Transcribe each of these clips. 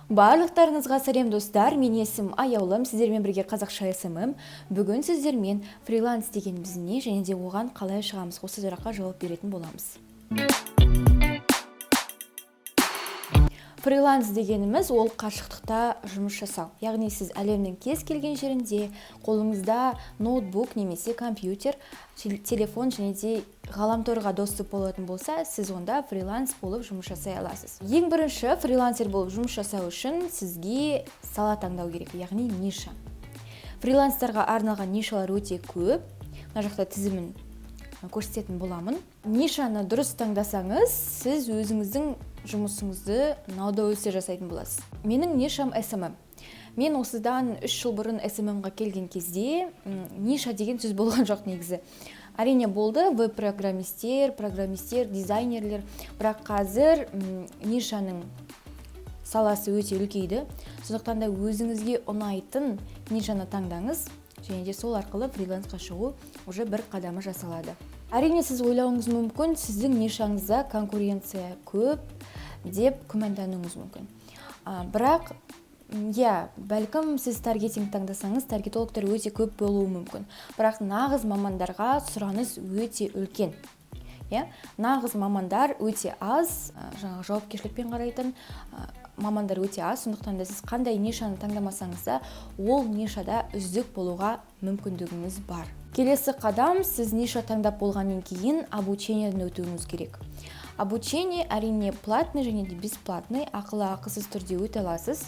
Барлықтарыңызға сәлем, достар! Мен есімім Аяулым, сіздермен бірге Қазақша СММ. Бүгін сіздермен фриланс дегеніміз не және де оған қалай шығамыз, осы сұраққа жауап беретін боламыз. Фриланс дегеніміз — ол қашықтықта жұмыс жасау. Яғни сіз әлемнің кез келген жерінде қолыңызда ноутбук немесе компьютер, телефон және де ғаламторға доступ болатын болса, сіз онда фриланс болып жұмыс жасай аласыз. Ең бірінші фрилансер болып жұмыс жасау үшін сізге сала таңдау керек, яғни ниша. Фриланстарға арналған нишалар өте көп. Мына жақта тізімін көрсететін боламын. Нишаны дұрыс таңдасаңыз, сіз өзіңіздің жұмысыңызды на удовольствие жасайтын боласыз. Менің нишам SMM. Мен осыдан 3 жыл бұрын SMM-ға келген кезде ниша деген сөз болған жоқ негізі. Әрине, болды веб-программистер, программистер, дизайнерлер, бірақ қазір нишаның саласы өте үлкейді. Сондықтан да өзіңізге ұнайтын нишаны таңдаңыз және де сол арқылы фрилансқа шығу уже бір қадамы жасалады. Әрине, сіз ойлауыңыз мүмкін, сіздің нишаңызда конкуренция көп деп күмәндануыңыз мүмкін. Бірақ иә, бәлкім, сіз таргетинг таңдасаңыз, таргетологтар өте көп болуы мүмкін, бірақ нағыз мамандарға сұраныс өте үлкен. Иә, нағыз мамандар өте аз, жаңағы жауапкершілікпен қарайтын мамандар өте аз. Сондықтан да сіз қандай нишаны таңдамасаңыз да, ол нишада үздік болуға мүмкіндігіңіз бар. Келесі қадам: сіз ниша таңдап болғаннан кейін обучениеден өтуіңіз керек. Обучение, әрине, платный және де бесплатный, ақылы, ақысыз түрде өте аласыз.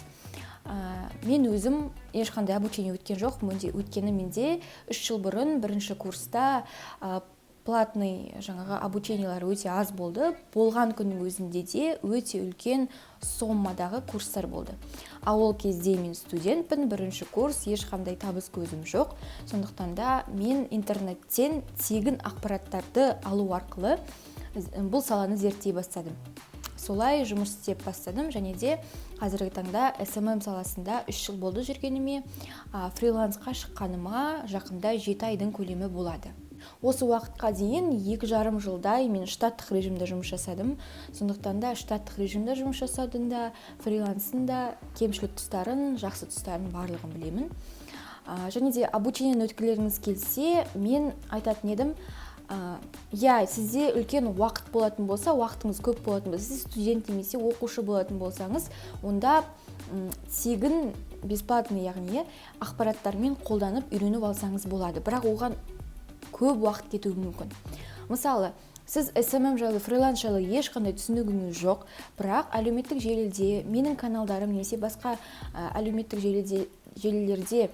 Мен өзім ешқандай обучение өткен жоқпын, өйткені менде 3 жыл бұрын бірінші курста платный жаңағы обучениелар өте аз болды. Болған күннің өзінде де өте үлкен сомадағы курстар болды. А ол кезде мен студентпін, бірінші курс, ешқандай табыс көзім жоқ. Сондықтан да мен интернеттен тегін ақпараттарды алу арқылы бұл саланы зерттей бастадым, солай жұмыс істеп бастадым. Және де қазіргі таңда SMM саласында 3 жыл болды жүргеніме, фрилансқа шыққаныма жақында 7 айдың көлемі болады. Осы уақытқа дейін 2,5 жылдай мен штаттық режимде жұмыс жасадым. Сондықтан да штаттық режимде жұмыс жасаудың да, фриланстың да кемшілік тұстарын, жақсы тұстарын барлығын білемін. Және де обучениені өткілеріңіз келсе, мен айтатын едім, иә, сізде үлкен уақыт болатын болса, уақытыңыз көп болатын болса, сіз студент немесе оқушы болатын болсаңыз, онда тегін, бесплатный, яғни ақпараттармен қолданып үйреніп алсаңыз болады. Бірақ оған көп уақыт кетуі мүмкін. Мысалы, сіз SMM жайлы, фриланс жайлы ешқандай түсінігіңіз жоқ, бірақ әлеуметтік желіде менің каналдарым немесе басқа әлеуметтік желілерде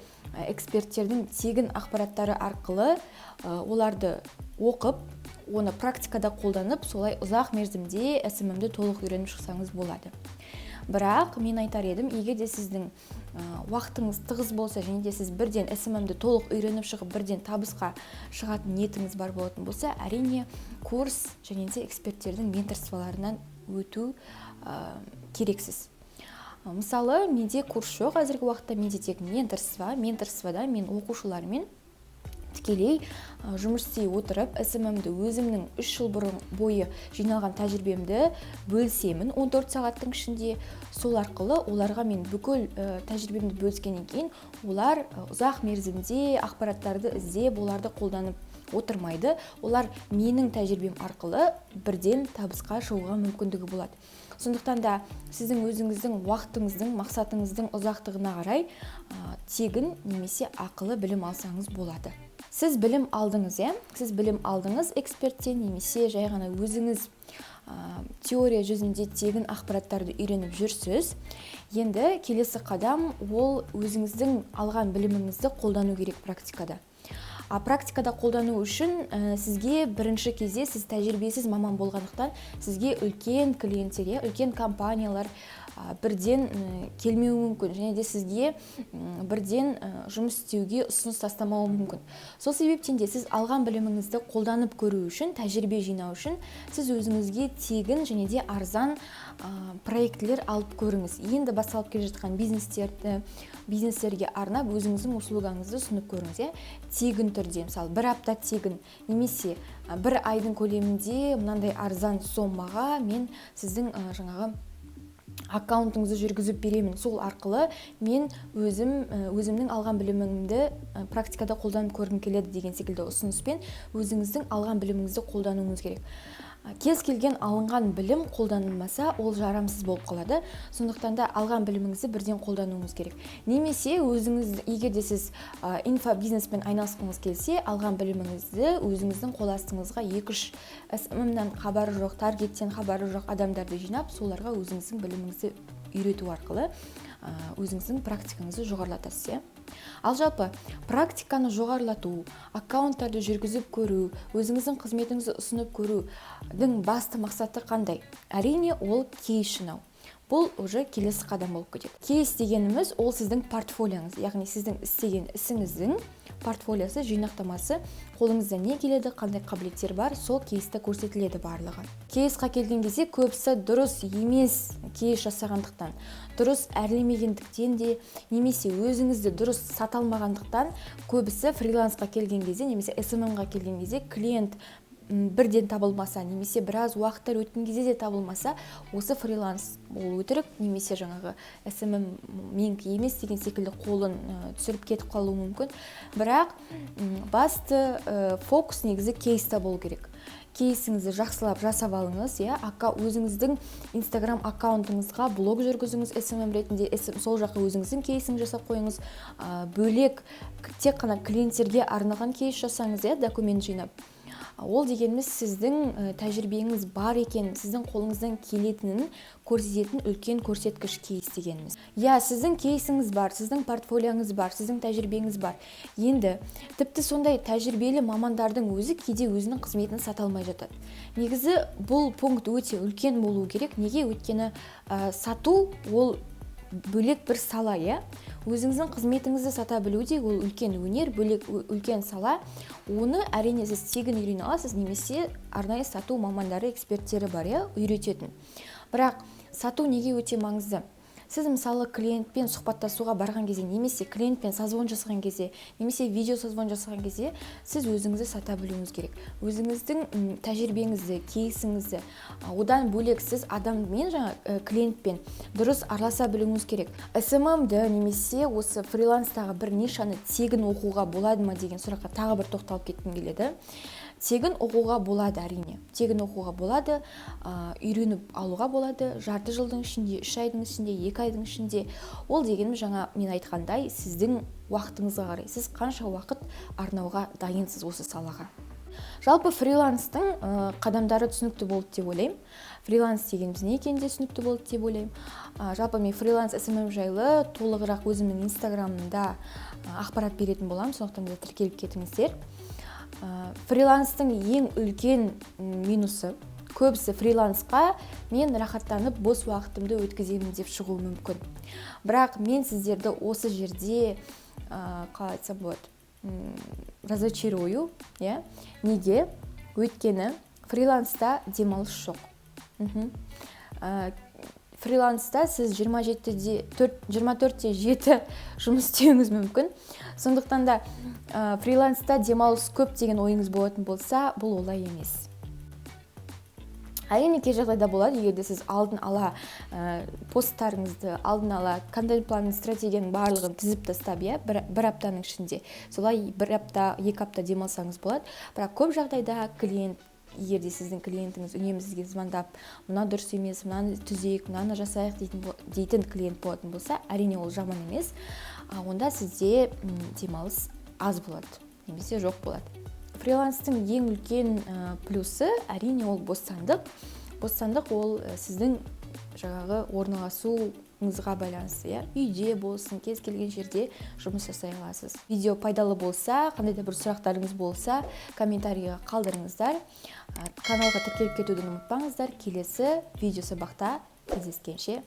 эксперттердің тегін ақпараттары арқылы оларды оқып, оны практикада қолданып, солай ұзақ мерзімде SMM-ді толық үйреніп шықсаңыз болады. Бірақ мен айтар едім, егер де сіздің уақытыңыз тығыз болса және де сіз бірден SMM-ді толық үйреніп шығып, бірден табысқа шығатын ниетіңіз бар болатын болса, әрине, курс және де эксперттердің менторстволарынан өту керексіз. Мысалы, менде курс жоқ қазіргі уақытта, менде тек менторство. Менторствода мен оқушылармен тікелей жұмыс істей отырып, SMM-ді өзімнің 3 жыл бұрын бойы жиналған тәжірибемді бөлісемін 14 сағаттың ішінде. Сол арқылы оларға мен бүкіл тәжірибемді бөліскеннен кейін, олар ұзақ мерзімде ақпараттарды іздеп, оларды қолданып отырмайды. Олар менің тәжірибем арқылы бірден табысқа шығуға мүмкіндігі болады. Сондықтан да сіздің өзіңіздің уақытыңыздың, мақсатыңыздың ұзақтығына қарай тегін немесе ақылы білім алсаңыз болады. Сіз білім алдыңыз, иә, сіз білім алдыңыз эксперттен немесе жай ғана өзіңіз теория жүзінде тегін ақпараттарды үйреніп жүрсіз. Енді келесі қадам — ол өзіңіздің алған біліміңізді қолдану керек практикада. А практикада қолдану үшін сізге бірінші кезде, сіз тәжірибесіз маман болғандықтан, сізге үлкен клиенттер, иә, үлкен компаниялар бірден келмеуі мүмкін және де сізге бірден жұмыс істеуге ұсыныс тастамауы мүмкін. Сол себептен де сіз алған біліміңізді қолданып көру үшін, тәжірибе жинау үшін сіз өзіңізге тегін және де арзан проектілер алып көріңіз. Енді басталып келе жатқан бизнестерге арнап өзіңіздің услугаңызды ұсынып көріңіз, иә, тегін түрде. Мысалы, бір апта тегін немесе бір айдың көлемінде мынандай арзан сомаға мен сіздің жаңағы Аккаунтыңызды жүргізіп беремін, сол арқылы мен өзімнің алған білімімді практикада қолданып көргім келеді деген секілді ұсыныспен өзіңіздің алған біліміңізді қолдануыңыз керек. Кез келген алынған білім қолданылмаса, ол жарамсыз болып қалады. Сондықтан да алған біліміңізді бірден қолдануыңыз керек. Немесе өзіңіз, егер де сіз инфобизнеспен айналысқыңыз келсе, алған біліміңізді өзіңіздің қол астыңызға 2-3 SMM-нан хабары жоқ, таргеттен хабары жоқ адамдарды жинап, соларға өзіңіздің біліміңізді үйрету арқылы өзіңіздің практикаңызды жоғарылатасыз, иә. Ал жалпы практиканы жоғарылату, аккаунттарды жүргізіп көру, өзіңіздің қызметіңізді ұсынып көрудің басты мақсаты қандай? Әрине, ол кейс жинау. Бұл уже келесі қадам болып кетеді. Кейс дегеніміз — ол сіздің портфолионыз, яғни сіздің істеген ісіңіздің портфолиосы, жинақтамасы. Қолыңызда не келеді, қандай қабілеттер бар, сол кейсте көрсетіледі барлығы. Кейсқа келген кезде көбісі дұрыс емес кейс жасағандықтан, дұрыс әрлемегендіктен де немесе өзіңізді дұрыс сата алмағандықтан, көбісі фрилансқа келген кезде немесе СММ-ға келген кезде клиент бірден табылмаса немесе біраз уақыттар өткен кезде де табылмаса, осы фриланс ол өтірік немесе жаңағы СММ менікі емес деген секілді қолын түсіріп кетіп қалуы мүмкін. Бірақ басты фокус негізі кейста болу керек. Кейсіңізді жақсылап жасап алыңыз, иә. Өзіңіздің Инстаграм аккаунтыңызға блог жүргізіңіз СММ ретінде, сол жаққа өзіңіздің кейсіңізді жасап қойыңыз. Бөлек тек қана клиенттерге арналған кейс жасаңыз, иә, документ жинап. Ол дегеніміз сіздің тәжірибеңіз бар екен, сіздің қолыңыздан келетінін көрсететін үлкен көрсеткіш кейс дегеніміз, иә. Сіздің кейсіңіз бар, сіздің портфолионыз бар, сіздің тәжірибеңіз бар. Енді тіпті сондай тәжірибелі мамандардың өзі кейде өзінің қызметін сата алмай жатады. Негізі бұл пункт өте үлкен болу керек. Неге? Өйткені сату ол бөлек бір сала, иә. Өзіңіздің қызметіңізді сата білу де ол үлкен өнер, бөлек үлкен сала. Оны, әрине, сіз тегін үйрене аласыз немесе арнайы сату мамандары, эксперттері бар, иә, үйрететін. Бірақ сату неге өте маңызды? Сіз, мысалы, клиентпен сұхбаттасуға барған кезде немесе клиентпен созвон жасаған кезде немесе видео созвон жасаған кезде сіз өзіңізді сата білуіңіз керек, өзіңіздің тәжірибеңізді, кейсіңізді. Одан бөлек сіз адаммен, жаңа клиентпен дұрыс араласа білуіңіз керек. СММ-ді немесе осы фриланстағы бір нишаны тегін оқуға болады ма деген сұраққа тағы бір тоқталып кеткім келеді. Тегін оқуға болады, әрине, тегін оқуға болады, үйреніп алуға болады жарты жылдың ішінде, 3 айдың ішінде, 2 айдың ішінде. Ол дегеніміз, жаңа мен айтқандай, сіздің уақытыңызға қарай, сіз қанша уақыт арнауға дайынсыз осы салаға. Жалпы фриланстың қадамдары түсінікті болды деп ойлаймын. Фриланс дегеніміз не екені де түсінікті болды деп ойлаймын. Жалпы мен фриланс СММ жайлы толығырақ өзімнің Инстаграмымда ақпарат беретін боламын, сондықтан да тіркеліп кетіңіздер. Фриланстың ең үлкен минусы: көбісі фрилансқа мен рахаттанып бос уақытымды өткіземін деп шығуы мүмкін. Бірақ мен сіздерді осы жерде, қалай айтсам болады, разочарую, иә. Неге? Өйткені фриланста демалыс жоқ. Фриланста сіз 27-де 24-те 7 жұмыс істеуіңіз мүмкін. Сондықтан да фриланста демалыс көп деген ойыңыз болатын болса, бұл олай емес. Әрине, кей жағдайда болады, егер де сіз алдын ала посттарыңызды, алдын ала контент планын, стратегияның барлығын тізіп тастап, иә, бір аптаның ішінде солай бір апта, 2 апта демалсаңыз болады. Бірақ көп жағдайда клиент, егер де сіздің клиентіңіз үнемі сізге звондап, мына дұрыс емес, мынаны түзейік, мынаны жасайық дейтін клиент болатын болса, әрине, ол жаман емес, онда сізде демалыс аз болады немесе жоқ болады. Фриланстың ең үлкен плюсы, әрине, ол бостандық. Бостандық ол сіздің жаңағы орналасуыңызға байланысты, иә, үйде болсын, кез келген жерде жұмыс жасай аласыз. Видео пайдалы болса, қандай да бір сұрақтарыңыз болса, комментарийға қалдырыңыздар. Каналға тіркеліп кетуді ұмытпаңыздар. Келесі видео сабақта кездескенше!